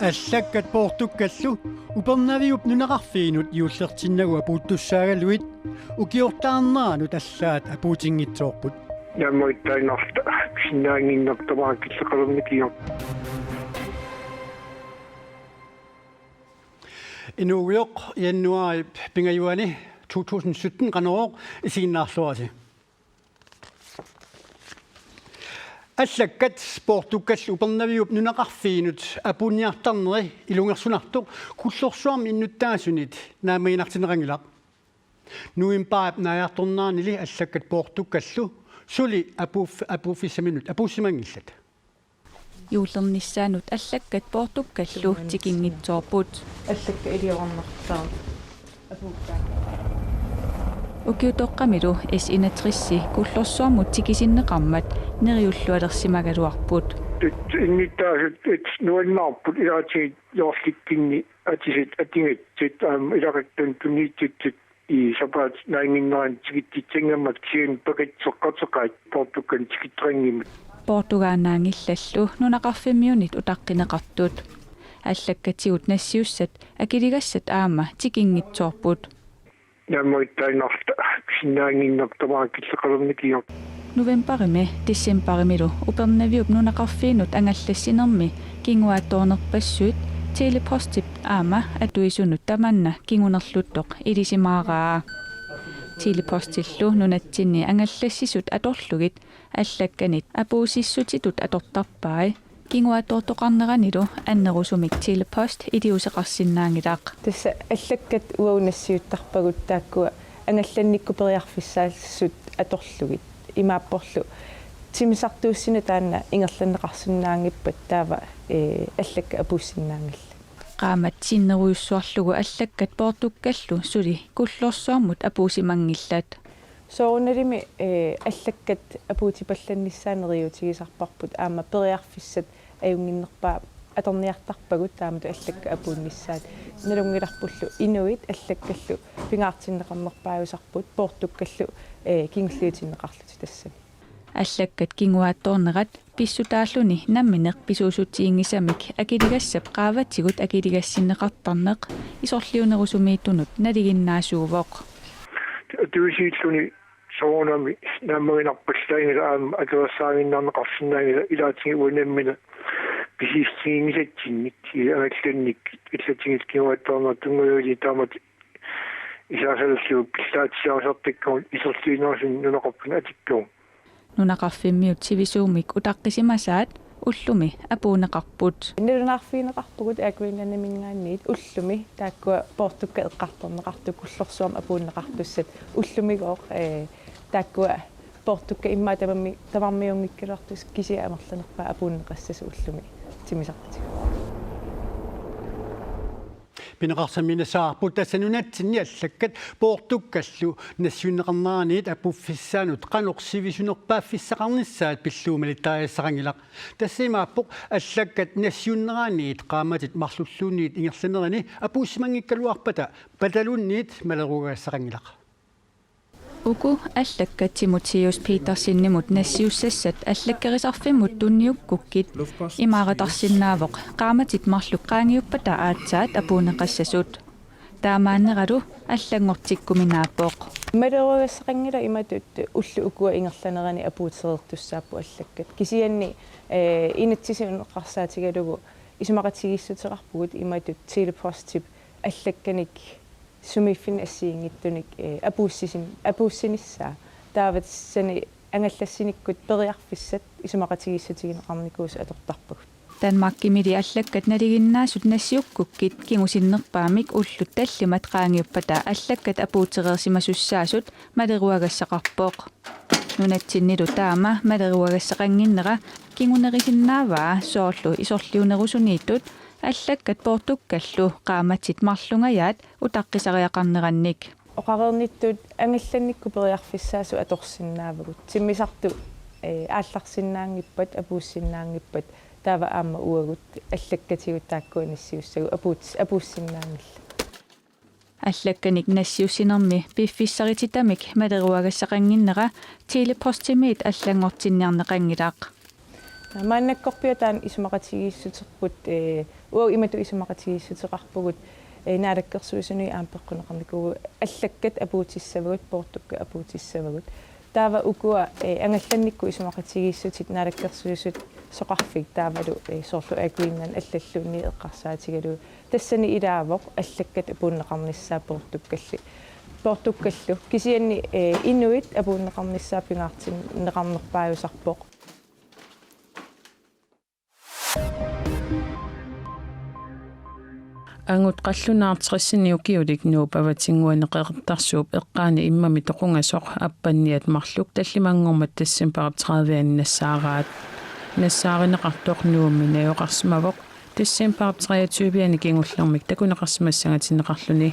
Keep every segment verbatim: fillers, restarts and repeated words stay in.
Allakkat Portugallu Upernaviup nunaqarfiinut juullertinnagu apuuttussaagaluit ukiortaarneranut allaat apuutinngitsoorput. Naammagittaannarluta sinnaanginnaq tamakkilleqalernikiaq. Inuugujoq, januaarip pingajuani to tusind sytten, Qanorooq, isiginnaarluarisi. Allakkat Portugallu Upernaviup nunaqarfiinut apuunniartarneri ilungersunartoq Kullorsuarmi innuttaasunit naammaginartinneqanngilaq. Novembarip naajartorneranili allakkat Portugallu suli apuuff-, apuuffissaminut apuussimanngillat. Juullernissaanut allakkat Portugallu tikinngitsoorput. Allakkat iliorarnertaa apuukkaat. Ukiutoqqamilu S enogtres Kullorsuarmut tikisinneqarmat neriullualersimagaluarput. Innuttaasut nuannaarput, ilaatigut joorlikkinni atisat atugassat aamma ilaquttanut tunniussisut i sapaatip naannginnerani tikitsissanngormat kisianni pakatseqqateqaat Portugalimi tikitseqanngimmat. Portugaanaanngillallu nunaqarfimmiunit utaqqineqartut. Allakkatigut nassiussat akiligassat aamma tikinngitsoorput. Naammagittaannarluta sinnaanginnaq tamakkilleqalernikiaq. Novembarimi decembarimilu Upernaviup nunaqarfiinut angallassinermi kinguaattoornerpassuit Tele-Postip aamma atuisunut tamanna kingunerluttoq ilisimaaraa. Tele-Postillu nunatsinni angallassisut atorlugit allakkanit apuussissutitut atortarpai. Kinguaattoortoqarneranilu annerusumik Tele-Post iliuuseqarsinnaanngilaq. Tassa allakkat uagut nassiuttarpagut taakkua angallannikkut periarfissaasut atorlugit. Imaapporlu timmisartuussineq taanna ingerlanneqarsinnaanngippat taava, ee, allakkat apuussinnaanngillat. Qaammat sinnerujussuarlugu allakkat Portugallu suli Kullorsuarmut apuussimanngillat. Soorunalimi, ee, allakkat apuutipallannissaat neriuutigisarparput aamma periarfissat ajunnginnerpaat atorniartarpagut taamatut allakkat apuunnissaat. Nalunngilarpullu inuit allakkallu pingaartinneqarnerpaajusarput Portugallu, ee, kingulliutinneqarlutik tassani. Allakkat kinguaattoornerat pissutaalluni nammineq pisuussutiginngisamik akiligassap qaavatigut akiligassinneqartarneq isorliunerusumiittunut nalinginnaasuuvoq. Atuisiilluni soorunami naammaginarpallaanngilaq aamma akersaaginnarneqarsinnaanngilaq ilaatigut uanga nammineq pisiissutiginngisatsinnik, ee, angallannikkut allatigullu kinguaattoornerat tunngavigalugu taamatut isaasalerlugu pillaatsiarisartakkagut isorliunerusumik nunaqarfinni atikkagut. Nunaqarfimmiut sivisuumik utaqqisimasaat ullumi apuunneqarput. Nalunaarfigineqarpugut Air Greenlandiminngaanniit ullumi taakkua Portugal eqqartorneqartut Kullorsuarmi apuunneqartussat ullumigooq, ee, taakkua Portugal immaqa tamarmi-, tamarmiunngikkaluartussat kisiat amerlanerpaat apuunneqassasut ullumi timmisartutigalugu. Pineqarsamik nassaarput tassa nunatsinni allakkat Portugallu nassiunneqarneraniit apuuffissaanut qanoq sivisunerpaaffissaqarnissaat pillugu malittarisassaqanngilaq. Tassa imaappoq allakkat nassiunneraniit qaammatit marlulluunniit ingerlanerini apuussimanngikkaluarpata pataluunniit maleruagassaqanngilaq. Uku allakkat Timotheus Petersenimut nassiussassat allakkerisarfimmut tunniukkukkit imaaratarsinnaavoq qaammatit marluk qaangiuppata aatsaat apuunneqassasut. Taamaanneralu allanngortikkuminaappoq. Maleruagassaqanngilaq imatut ullut ukua ingerlanerani apuutereertussaapput allakkat. Kisianni, ee, inatsisip eqqarsaatigalugu isumaqatigiissuteqarpugut imatut Tele-Postip allakkanik sumiiffinnik assigiinngitsunik, ee, apuussisin-, apuussinissaa. Taava tassani angallassinikkut periarfissat isumaqatigiissutigineqarnikuusut atortarpagut. Danmarkimili allakkat nalinginnaasut nassiukkukkit kingusinnerpaamik ullut tallimat qaangiuppata allakkat apuutereersimasussaasut maleruagassaqarpoq. Nunatsinnilu taama maleruagassaqannginnera kingunerisinnaavaa soorlu isorliunerusuniittut allakkat Portugallu qaammatit marlungajaat utaqqisariaqarnerannik. Oqareernittut angallannikkut periarfissaasut atorsinnaavagut. Timmisartut, ee, aallarsinnaanngippat, apuussinnaanngippat, taava aamma uagut allakkatigut taakkua nassiussagut apuut-, apuussinnaanngillat. Allakkanik nassiussinermi piffissarititamik maleruagassaqannginnera Tele-Postimiit allanngortinniarneqanngilaq. Maannakkorpiaq taanna isumaqatigiissuterput, ee, uagut imatut isumaqatigiissuteqarpugut, ee, naalakkersuisunut aamma peqquneqarnikuuvugut allakkat apuutissavagut, poortukkat apuutissavagut. Taava ukua, ee, angallannikkut isumaqatigiissutit naalakkersuisut soqarfik taavalu, ee, soorlu Air Greenland allalluunniit eqqarsaatigalugu. Tassani ilaavoq allakkat apuunneqarnissaat poortukkalli. Poortukkallu. Kisianni, ee, inuit apuunneqarnissaat pingaartinneqarnerpaajusarpoq. Angut qallunaartrissinni ukiulik Nuup Avatinnguani Qeqertarsuup eqqaani immami toqungasoq appanniat marluk tallimanngormat decembarip tredivianni nassaaraat. Nassaarineqartoq Nuummi najugaqarsimavoq decembarip treogtyvianni kingullermik takuneqarsimassangatinneqarluni.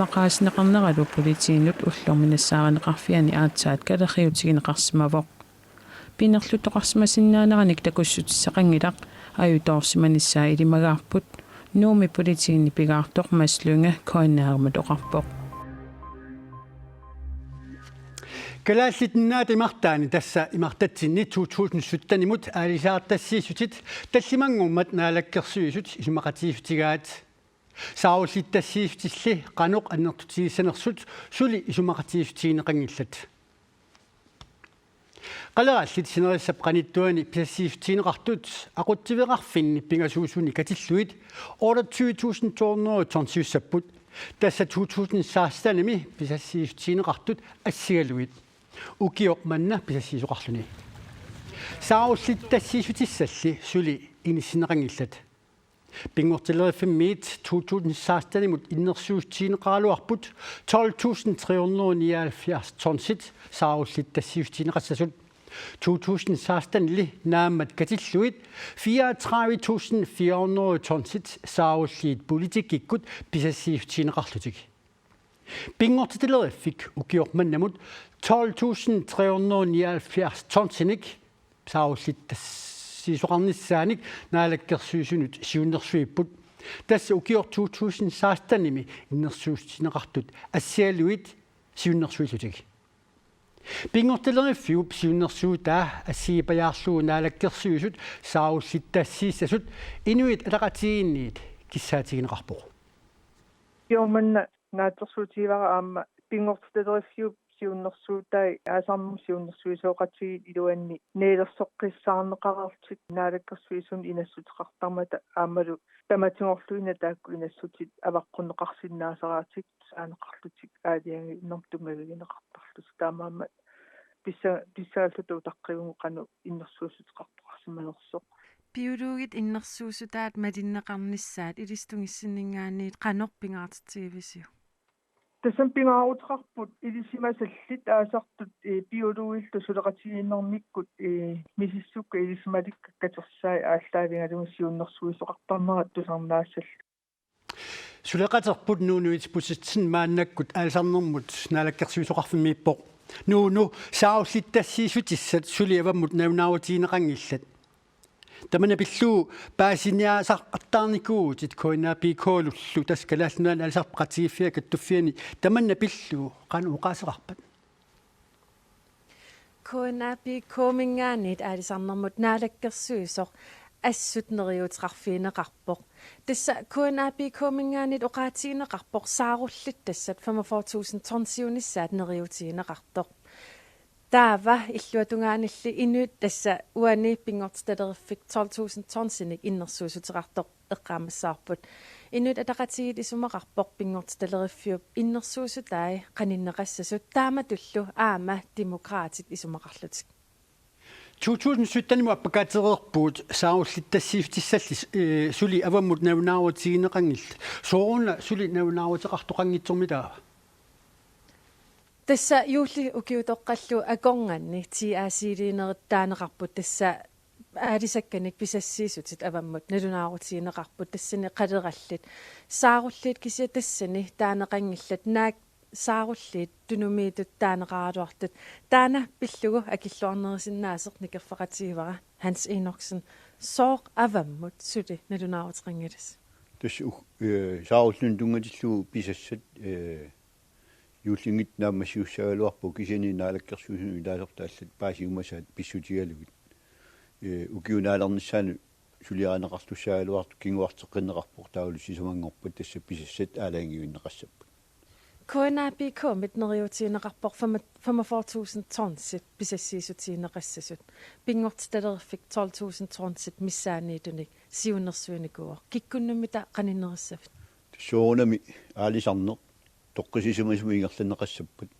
Maqaasineqarneralu politiinut ullormi nassaarineqarfiani aatsaat kalerriutigineqarsimavoq. Pinerluttoqarsimasinnaaneranik takussutissaqanngilaq, ajutoorsimanissaa ilimagaarput, Nuummi politiini pigaartoq Mads Lynge K N R-imut oqarpoq. Kalaallit Nunaata imartaani tassa imartatsinni to tusind syttenimut aalisaartassiissutit tallimanngormat naalakkersuisut isumaqatigiissutigaat. Saarullittassiissutilli qanoq annertutigissanersut suli isumaqatigiissutigineqanngillat. Qalerallit sinerissap qanittuani pisassiissutigineqartut aqutsiveqarfinni pingasuusuni katillugit otteogtyve tusind to hundrede tonsiussapput. Tassa to tusind sekstenimi pisassiissutigineqartut assigalugit. Ukioq manna pisassiisoqarluni. Saarullittassiissutissalli suli inissinneqanngillat. Pinngortitaleriffimmiit to tusind sekstenimut innersuussutigineqaraluarput tolv tusind tre hundrede nioghalvfjerds tonsit saarullittassiissutigineqassasut. To tusind sekstenili naammat katillugit fireogtredive tusind fire hundrede tonsit saarulliit politikkikkut pisassiissutigineqarlutik. Pinngortitaleriffik ukioq mannamut tolv tusind tre hundrede nioghalvfjerds tonsinik saarullittassiisoqarnissaanik naalakkersuisunut siunnersuipput. Tassa ukioq to tusind sekstenimi innersuussutigineqartut assigalugit siunnersuillutik. Pinngortitaleriffiup siunnersuutaa assigiipajaarlugu naalakkersuisut saarullittassiissasut Inuit Ataqatigiinniit kissaatigineqarpoq. Ukioq manna naatsorsuutigivara aamma pinngortitaleriffiup siunnersuutai aalisarnermut siunnersuisoqatigiit iluanni nalilersoqqissaarneqareerlutik naalakkersuisunut inassuteqartarmata aammalu tamatigorluinnaq taakku inassutit avaqqunneqarsinnaasaratik tusaaneqarlutik aalajangiinermut tunngavigineqartarlutik taamaammat pissa-, pissangalluta utaqqivugut qanoq innersuussuteqartoqarsimanersoq. Biologit innersuussutaat malinneqarnissaat ilissi tungissinninngaanniit qanoq pingaartitsigivisiuk? Tassami pingaaruteqarput ilisimasallit aalisartut, ee, biologillu suleqatigiinnermikkut, ee, misissukkut ilisimalikkat katersaat aallaavigalugit siunnersuisoqartarnerat tusarnaassallugu. Suleqaterput Nuunu Isbosethsen maannakkut aalisarnermut naalakkersuisoqarfimmiippoq. Nuunu, saarullittassiissutissat suli avammut nalunaarutigineqanngillat. Tamanna pillugu paasiniaasaqartarnikuuvutit K N A P K-lullu, tassa Kalaallit Nunaanni Aalisartut Peqatigiiffiat Kattuffianni, tamanna pillugu qanoq oqaaseqarpat? K N A P K-minngaanniit aalisarnermut naalakkersuisoq assut neriuuteqarfigineqarpoq. Tassa K N A P K-minngaanniit oqaatigineqarpoq saarullittassat femogfyrre tusind tonsiunissaat neriuutigineqartoq. Taava illuatungaanilli inuit tassa uani pinngortitaleriffik tolv tusind tonsinik innersuussuteqartoq eqqaamassavarput. Inuit Ataqatigiit isumaqarpoq pinngortitaleriffiup innersuussutai qaninneqassasut taamatullu aamma Demokraatit isumaqarlutik. To tusind syttenimut appakaatereerpugut saarullittassiissutissalli, ee, suli avammut nalunaarutigineqanngillat. Sooruna suli nalunaaruteqartoqanngitsormi taava? Tassa juulli ukiutoqqallu akornanni T A C-liinerit taaneqarput tassa aalisakkanik pisassiissutit avammut nalunaarutigineqarput tassani qalerallit. Saarulliit kisianni tassani taaneqanngillat naak saarulliit tunumiitut taaneqaraluartut. Taanna pillugu akilluarnerusinnaasoq nikerfeqatigivara Hans Enoksen. Sooq avammut suli nalunaaruteqanngilasi? Tassa u-, eh, saarulluni tunngatillugu pisassat, eh, juullinngitsut naammassiussagaluarput kisianni naalakkersuisunut ilaasortat allat paasiumasaat pissutigalugit. Eh, ukiup naalernissaanut suliarineqartussagaluartut kinguarteqqinneqarpoq taavalu sisamanngorpat tassa pisassat aalajangiuinneqassapput. K N A P K-mit neriuutigineqarpoq fem-, femogfyrre tusind tonsit pisassiissutigineqassasut. Pinngortitaleriffik tolv tusind tonsit missaanniittunik siunnersuinikuuvoq. Kikkunnummita qaninnerissavit? Soorunami aalisarneq toqqissisimasumik ingerlanneqassappat.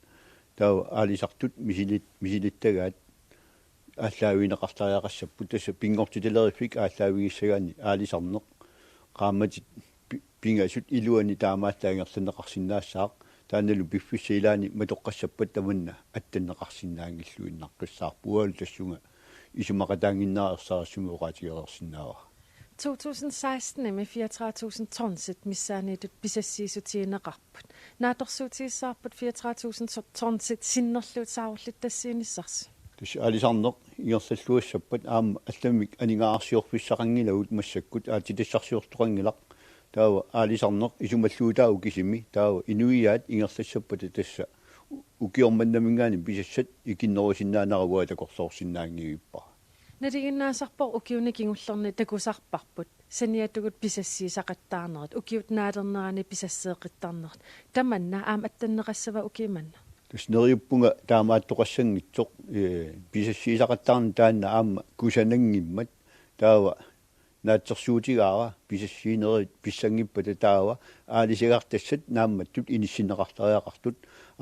Taava aalisartut misilit-, misilittagaat aallaavigineqartariaqassapput. Tassa pinngortitaleriffik aallaavigissagaanni aalisarneq qaammatit pi-, pingasut iluanni taamaallaat ingerlanneqarsinnaassaaq. Taannalu piffissap ilaani matoqqassappat tamanna attanneqarsinnaanngilluinnaqqissaarpoq. Uangalu tassunga isumaqataannginnera ersarissumik oqaatigereersinnaavara. To tusind seksten-imi fireogtredive tusind tonsit missaanniittut pisassiissutigineqarput. Naatsorsuutigissavarput fireogtredive tusind tonsit sinnerlugit saarullittassiinissarsi? Tassa aalisarneq ingerlalluassappat aamma allamik aningaasarsiorfissaqanngilagut massakkut aatsitassarsiortoqanngilaq. Taava aalisarneq isumalluutaavoq kisimi. Taava inuiaat ingerlassappata tassa u-, ukioq mannaminngaanniit pisassat ikinnerusinnaanera uanga takorloorsinnaanngivippara. Nalinginnaasarpoq ukiuni kingullerni takusarparput saniatigut pisassiisaqattaarnerit, ukiup naalernerani pisasseeqqittarnerit. Tamanna aamma attanneqassava ukioq manna? Tassa neriuppunga taamaattoqassanngitsoq, eh, pisassiisaqattaarneq taanna aamma kusananngimmat. Taava naatsorsuutigaara pisassiinerit pissanngippata taava aalisagartassat naammattut inissinneqartariaqartut.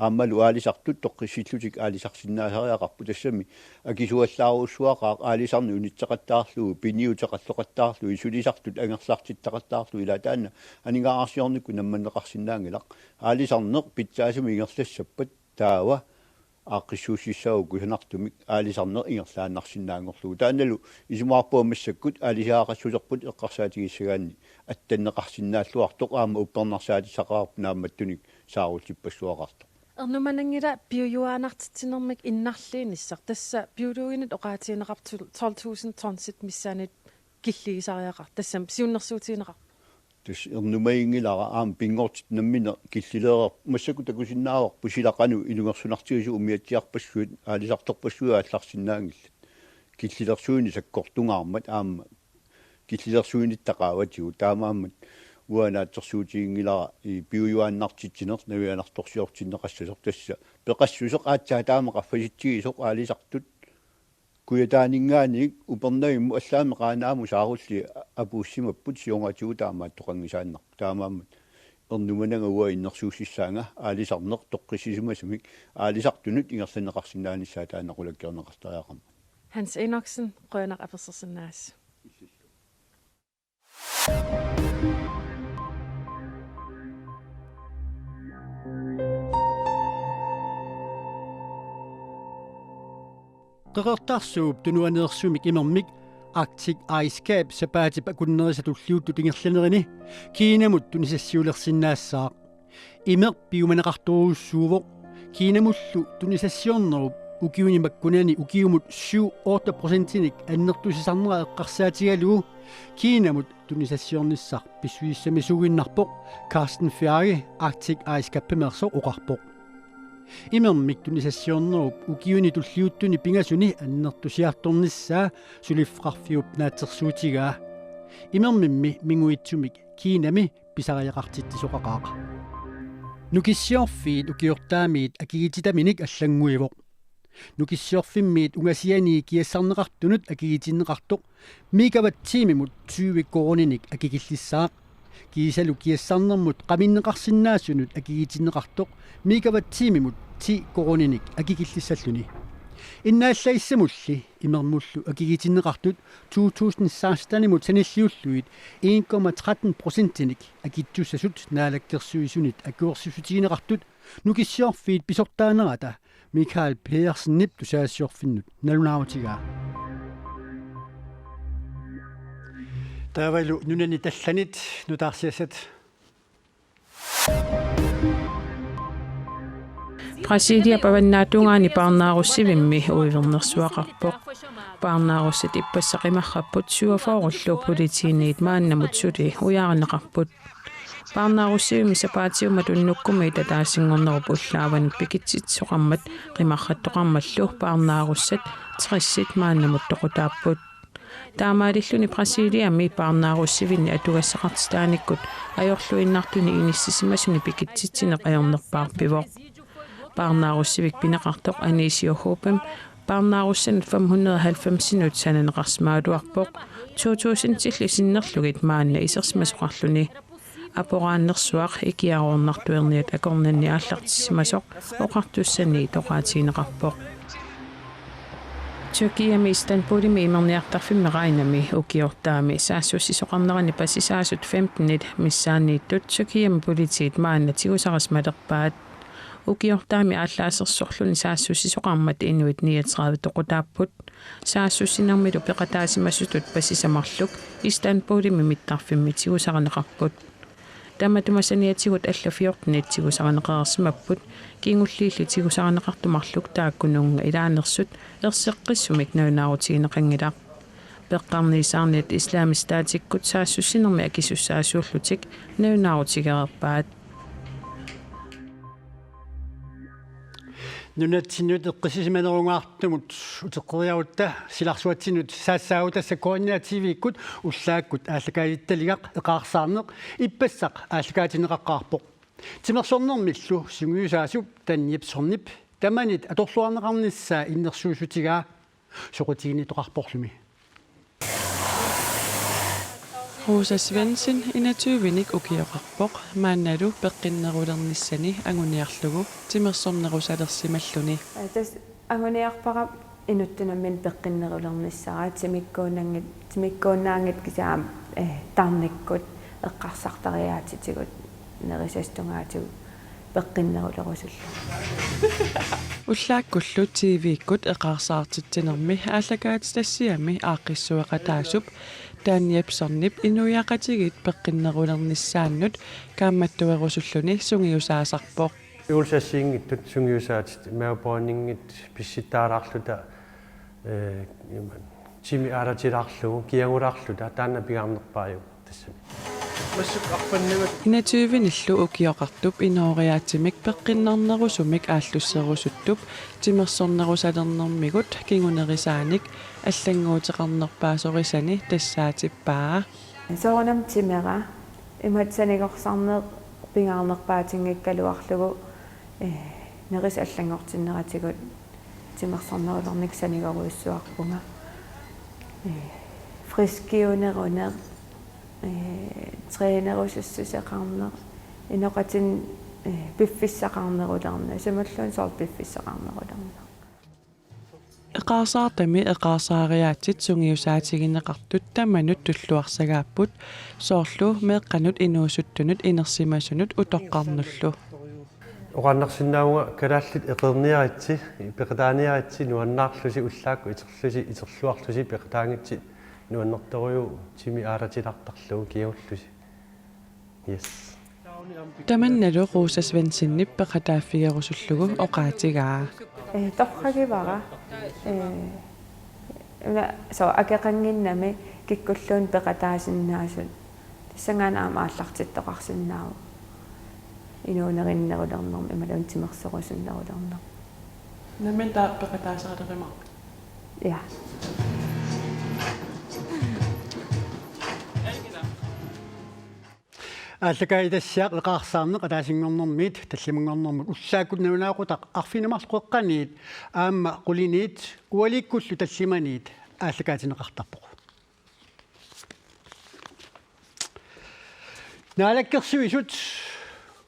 Aammalu aalisartut toqqissillutik aalisarsinnaasariaqarput, tassami akisuallaarujussuaqaaq aalisarneq unitseqattaarlugu, piniuteqalloqattaarlugu, sulisartut angerlartittaqattaarlugu, ilaa taanna aningaasarsiornikkut nammanneqarsinnaanngilaq. Aalisarneq pitsaasumik ingerlassappat taava aaqqissuussissaagut kusanartumik aalisarneq ingerlaannarsinnaanngorlugu. Taannalu isumaqarpunga massakkut aalisagaqassuserput eqqarsaatigissagaanni attanneqarsinnaalluartoq aamma uppernarsaatisaqaaq naammattunik saarullippassuaqartoq. Ernumananngilaq piujuaannartitsinermik innarliinissaq, tassa biologinit oqaatigineqartut tolv tusind tonsit missaanniittut killigisariaqartut, tassami siunnersuutigineqarput. Tassa ernumaginngilara aamma pinngortitaq nammineq killilereerpoq, massakkut takusinnaavarput sila qanoq ilungersunartigisoq, umiatsiarpassuit aalisartorpassuit aallarsinnaanngillat. Killilersuineq sakkortungaarmat aamma killilersuinitta qaavatigut, taamaammat uanga naatsorsuutiginngilara i piujuaannartitsineq navianartorsiortinneqassasoq, tassa peqassuseq aatsaat taama qaffasitsigisoq aalisartut Kujataaninngaanniit Upernavimmut allaammi Qaanaamut saarulliit apuussimapput, siornatigut taamaattoqanngisaannarpoq. Taamaammat ernumananga uanga innersuussissaanga aalisarneq toqqissisimasumik aalisartunut ingerlanneqarsinnaanissaa taanna qulakkeerneqartariaqarmat. Hans Enoksen, qujanaq apersorsinnaagavit. Qeqertarsuup tunuaneersumik imermik Arctic Ice Cap sapaatip akunnerisa tulliuttut ingerlanerini Kinamut tunisassiulersinnaassaaq. Imeq piumaneqartorujussuuvoq. Kinamullu tunisassiornerup ukiuni makkunani ukiumut syv otte procentinik annertusisarnera eqqarsaatigalugu Kinamut tunisassiornissaq pissusissamisuuginnarpoq, Carsten Ferge Arctic Ice Cap-imeersoq oqarpoq. Imermik tunisassiornerup ukiuni tulliuttuni pingasuni annertusiartornissaa suliffeqarfiup naatsorsuutigaa. Imermimmi minguitsumik Kinami pisariaqartitsisoqaqaaq. Nukissiorfiit ukiortaamiit akigititaminik allannguivoq. Nukissiorfimmiit ungasiani kiassarneqartunut akigitinneqartoq megawatt-tiimimut tyve koruuninik akikillissaaq. Kiisalu kiassarnermut qaminneqarsinnaasunut akigitinneqartoq megawatt-tiimimut ti koruuninik akikillissalluni. Innaallagissamulli imermullu akigitinneqartut to tusind sekstenimut sanilliullugit en komma tretten procentinik akitsussasut Naalakkersuisunit akuersissutigineqartut Nukissiorfiit pisortaanerata Michael Pedersenip tusagassiorfinnut nalunaarutigaa. Taavalu nunanit allanit nutaarsiassat. Brasiliap avannaata tungaani parnaarussivimmi uivernersuaqarpoq. Parnaarussat ippassaq qimarrapput syvogfyrrellu politiinit maannamut suli ujaarineqarput. Parnaarussivimmi sapaatiummat unnukkumiit ataasinngornerup ullaavanut pikitsitsisoqarmat qimarrattoqarmallu parnaarussat tressit maannamut toqutaapput. Taamaalilluni Brasiliami parnaarussivinni atugassaqartitaanikkut ajorluinnartuni inissisimasuni pikitsitsineq ajornerpaaq pivoq. Parnaarussivik pineqartoq Anísio Hopem parnaarussanut fem hundrede og halvfemsinut sananeqarsimagaluarpoq to tusindilli sinnerlugit maanna isersimasoqarluni. Aporaannersuaq ikiaroornartuerniat akornanni aallartissimasoq oqartussaniit oqaatigineqarpoq. Tyrkiami Istanbulimi imerniartarfimmi Rhenami ukiortaami saassussisoqarnerani pasisaasut femtenit missaanniittut Tyrkiami politiit maanna tigusarisimalerpaat. Ukiortaami aallaasersorluni saassussisoqarmat inuit niogtredive toqutaapput. Saassussinermilu peqataasimasutut pasisa marluk Istanbulimi mittarfimmi tigusarineqarput. Tamatuma saniatigut allat fjortenit tigusarineqareersimapput, kingulliillu tigusarineqartut marluk taakkununnga ilaanersut erseqqissumik nalunaarutigineqanngilaq. Peqqarniisaarniat Islamisk Statikkut saassussinermi akisussaasuullutik nalunaarutigereerpaat. Nunatsinnut eqqissisimanerungaartumut uteqqeriarutta silarsuatsinnut saassaagutta tassa K N R T V-kkut ullaakkut aallakaatitaliaq eqaarsaarneq ippassaq aallakaatinneqaqqaarpoq. Timersornermillu sungiusaasup Dan Jepsenip tamanit atorluarneqarnissaa innersuussutigaa soqutiginittoqarporlumi. Rosa Svendsen enogtyvenik ukioqarpoq, maannalu peqqinnerulernissani anguniarlugu timersornerusalersimalluni. Tassa anguniarpara inuttunammin peqqinnerulernissara timikkuunnanngit-, timikkuunnaanngitsoq kisianni, eh, tarnikkut eqqarsartariaatsitigut nerisassat tungaatigut peqqinnerulerusullugu. Ullaakkullu T V-kkut eqaarsaartitsinermi aallakaatitassiami aaqqissueqataasup Dan Jepsenip inuiaqatigiit peqqinnerulernissaannut kaammattuerusulluni sungiusaasarpoq. Juulsassiinngitsut sungiusaatit mavepuaninngit pissittaalaarluta, eh, timi aalatilaarlugu kiagulaarluta taanna pingaarnerpaajuvoq tassani. Enogtyvenillu ukioqartup inooriaatimik peqqinnarnerusumik aallusserusuttup timersornerusalernermigut kingunerisaanik allannguuteqarnerpaasorisani tassaatippaa. Soorunami timera imatut sanigorsarneq pingaarnerpaatinngikkaluarlugu, eh, nerisat allanngortinneratigut timersornerulernikka sanigorujussuarpunga. Eh, friskiuneruneq, eh, trænerusussuseqarneq, inoqatinni, eh, piffissaqarnerulerneq, isumalluunniit soorlu piffissaqarnerulerneq. Eqaarsaartami eqaarsaariaatsit sungiusaatigineqartut tamanut tulluarsagaapput, soorlu meeqqanut inuusuttunut inersimasunut utoqqarnullu. Oqaannarsinnaavunga kalaallit eqeerniaritsi, peqataaniaritsi, nuannaarlusi, ullaakkut iterlusi, iterluarlusi peqataanngitsi, nuannertorujuuvoq timi aalatilaartarlugu kiagullusi. Yes. Tamannalu Rosa Svendsenip peqataaffigerusullugu oqaatigaa. Eh, torragivara. Eh, una, soorlu akeqannginnami kikkulluunniit peqataasinnaasut. Tassanngaanniit aamma aallartittoqarsinnaavoq inuunerinnerulernermut imaluunniit timersorusunnerulernermut. Nammineq taava peqataaserilerumaarpit? Ja. Aallakaatitassiaq eqaarsaarneq ataasinngornermiit tallimanngornermut ullaakkut nalunaaqutaq arfineq-marluk qeqqaniit aamma quliniit ualiikkullu tallimaniit aallakaatinneqartarpoq. Naalakkersuisut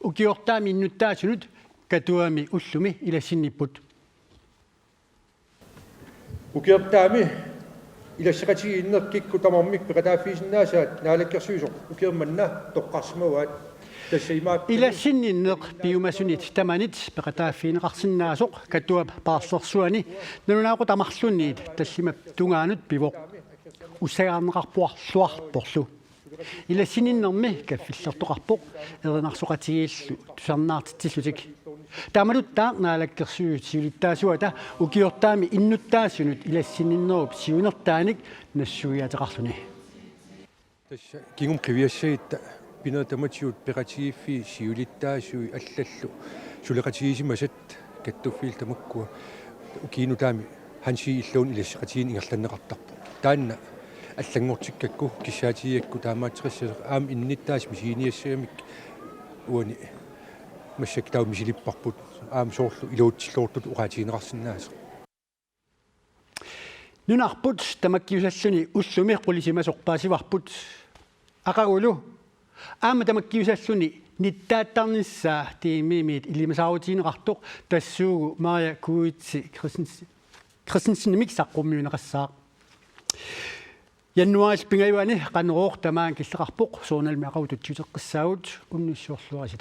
ukiortaami innuttaasunut Katuami ullumi ilassinnipput. Ukiortaami ilasseqatigiinneq kikkut tamarmik peqataaffigisinnaasaat Naalakkersuisoq ukioq manna toqqarsimavaat. Tassa imaappoq ilassinninneq piumasunit tamanit peqataaffigineqarsinnaasoq Katuap paarlersuani nalunaaqutaq marlunniit tallimap tungaanut pivoq. Ussagaarneqarpoq-, -luarporlu. Ilassinninnermi kaffillertoqarpoq erinarsoqatigiillu tusarnaartitsillutik. Taamatuttaaq Naalakkersuisut siulittaasuata ukiortaami innuttaasunut ilassinninnerup siunertaanik nassuiaateqarluni. Tassa kingumut qiviassagutta pinerit tamatigut peqatigiiffii siulittaasui allallu suleqatigiissimasat kattuffiillu tamakkua ukiinut taama Hansi illuun ilasseqatigiinneq ingerlanneqartarpoq. Taanna allanngortikkakku kissaatigigakku taamaattoqassasoq aamma innuttaasut misiginiassagamik uani massakkut taava misilipparput aamma soorlu iluatsilluartutut oqaatigineqarsinnaasoq. Nunarput tamakkiusalluni ullumi qulisimasoq paasivarput. Aqagulu aamma tamakkiusalluni nittaattarnissaa tiimimiit ilimasaarutigineqartoq tassuugu Maria Kuitsi Christens-, Christensenimik saqqummiunneqassaaq. Januaarip pingajuani Qanorooq tamaanga killeqarpoq, soorunalimi aqagu tutsiuteqqissaagut, unnussiorluaritsi.